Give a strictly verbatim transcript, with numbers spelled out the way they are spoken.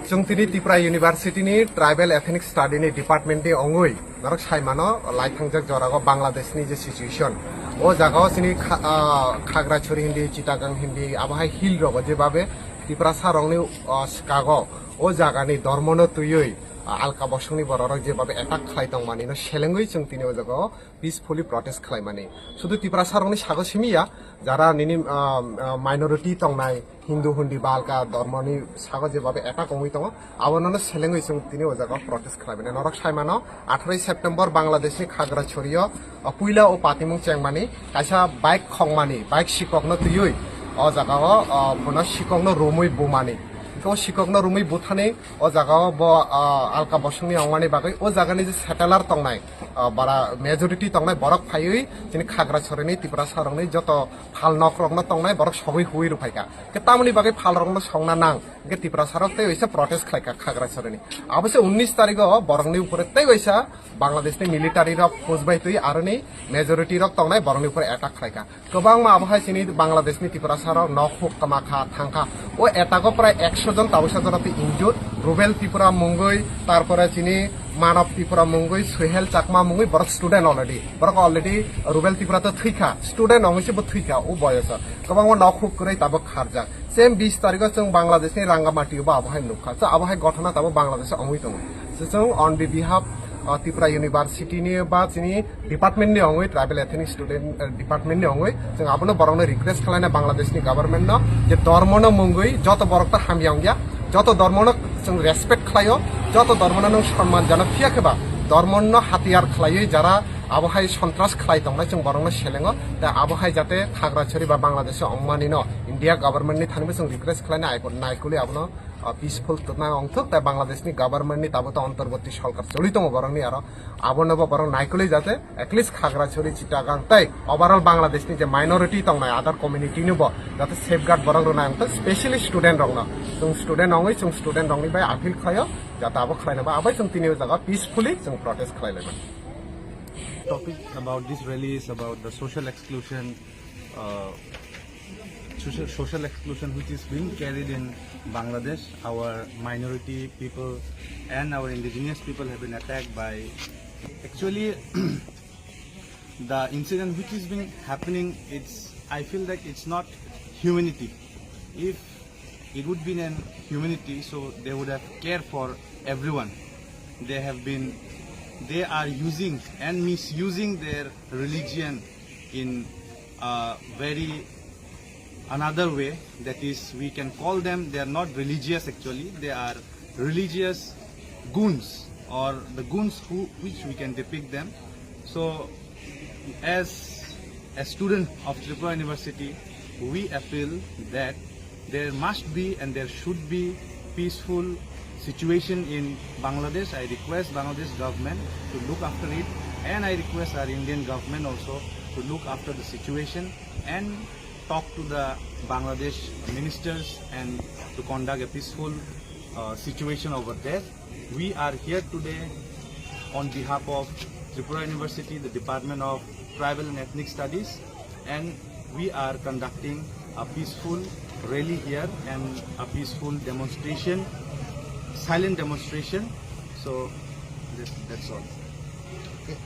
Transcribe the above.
Chwng tini Tripura University ni Tribal Ethnic Study ni department ni ongwi norok sai mano, lai thangjak jora o Bangladesh ni je situation, o jaga o chini kha-, ah, Khagrachari hindi, Chittagong hindi, abo hai hill rogo jebabe Tiprasa rokni, ah, swkago o jaga ni dormo no twiwi, ah, alka bosong ni borok rok jebabe attack khlai tongmani no selengwi chwng tini o jaga o peacefully protest khlaimani. Sudu Tiprasa rokni sago simi ya, jara nini, ah, ah, minority tongnai, Hindu hundi ba alka dormoni sago jebabe attack wngwi tongo, abono selengwi chwng tini o jaga protest khlaimani. Norok sai mano, atharowi September Bangladesh ni Khagrachari o, ah, puila o patimung chengmani, kaisa bike khongmani, bike sikokno twiwi o jaga o, ah, bono sikokno rumwi bumani. Hwnkhe o sikokno rumwi buthani o jaga o bo, ah, alka bosongni ongmani bagwi o jagani je settler tongnai, ah, bara majority tongnai borok phaiwi chini Khagrachari ni Tiprasa rokni joto phal nok rokno tongnai borok sogwi huwi rwphaikha. Khe tamoni bagwi phal rokno songna nang, hwnkhe Tiprasa rok tei waisa protest khlaikha Khagrachari ni. Abo se unnish tarikh o borokni upore tei waisa Bangladesh ni military rok phus bai twi aroni majority rok tongnai borokni upore attack khlaikha. Kwbangma abo hai chini Bangladesh ni Tiprasa rok nok huk kwma kha, thang kha. O attack o prai ekso jon tabuksa jora twi injured. Rubel Tripura mungwi, tarpore chini Manav Tripura mungwi, Suhel Chakma mungwi, borok student already. Borok already Rubel Tripura to thwi kha, student ongwi se bo thwi kha o boyos o. Kwbangma nok huk kwrwi tabuk kharjak. Same bis tarikh o chwng Bangladesh ni Rangamati o bo abo hai nuk kha. So abo hai ghotona tabuk Bangladesh o ongwi tongo. So chwng on the behalf, uh, Tripura University ni ba chini department ni ongwi, Tribal Ethnic Student, uh, department ni ongwi chwng abono borokno request khlaina Bangladesh ni government no je dormo no mungwi joto borok ta hamya wngya, joto dormo no chwng respect khlaio, joto dormo no nwng sonman jano phiya khe ba dormo no hatiyar khlaiwi jara abo hai sontras khlai tongnai chwng borokno selengo, tei abo hai jate Khagrachari ba Bangladesh o wngmani no India government ni thani bo chwng request khlaina naikolwi abono, uh, peaceful twna ongthok, tei Bangladesh ni government ni tabuk to antarborti sorkar choli tongo borokni aro, abono bo borok naikolwi jate at least Khagrachari, Chittagong tei overall Bangladesh ni je minority tongnai other community ni bo jate safeguard borok rwnai ongthok, specially student rokno. Chwng student ongwi chwng student rokni bai appeal khlaio jate abo khlaina ba abai chwng tini o jaga peacefully chwng protest khlai laimani. Topic about this rally is about the social exclusion, uh, social, social exclusion which is being carried in Bangladesh. Our minority people and our indigenous people have been attacked by, actually, the incident which is being happening, it's, I feel that it's not humanity. If it would be an humanity, so they would have care for everyone. They have been, they are using and misusing their religion in a very another way. That is, we can call them, they are not religious actually, they are religious goons, or the goons who, which we can depict them. So as a student of Tripura University, we appeal that there must be and there should be peaceful situation in Bangladesh. I request Bangladesh government to look after it, and I request our Indian government also to look after the situation and talk to the Bangladesh ministers and to conduct a peaceful, uh, situation over there. We are here today on behalf of Tripura University, the Department of Tribal and Ethnic Studies, and we are conducting a peaceful rally here and a peaceful demonstration, silent demonstration. So that, that's all.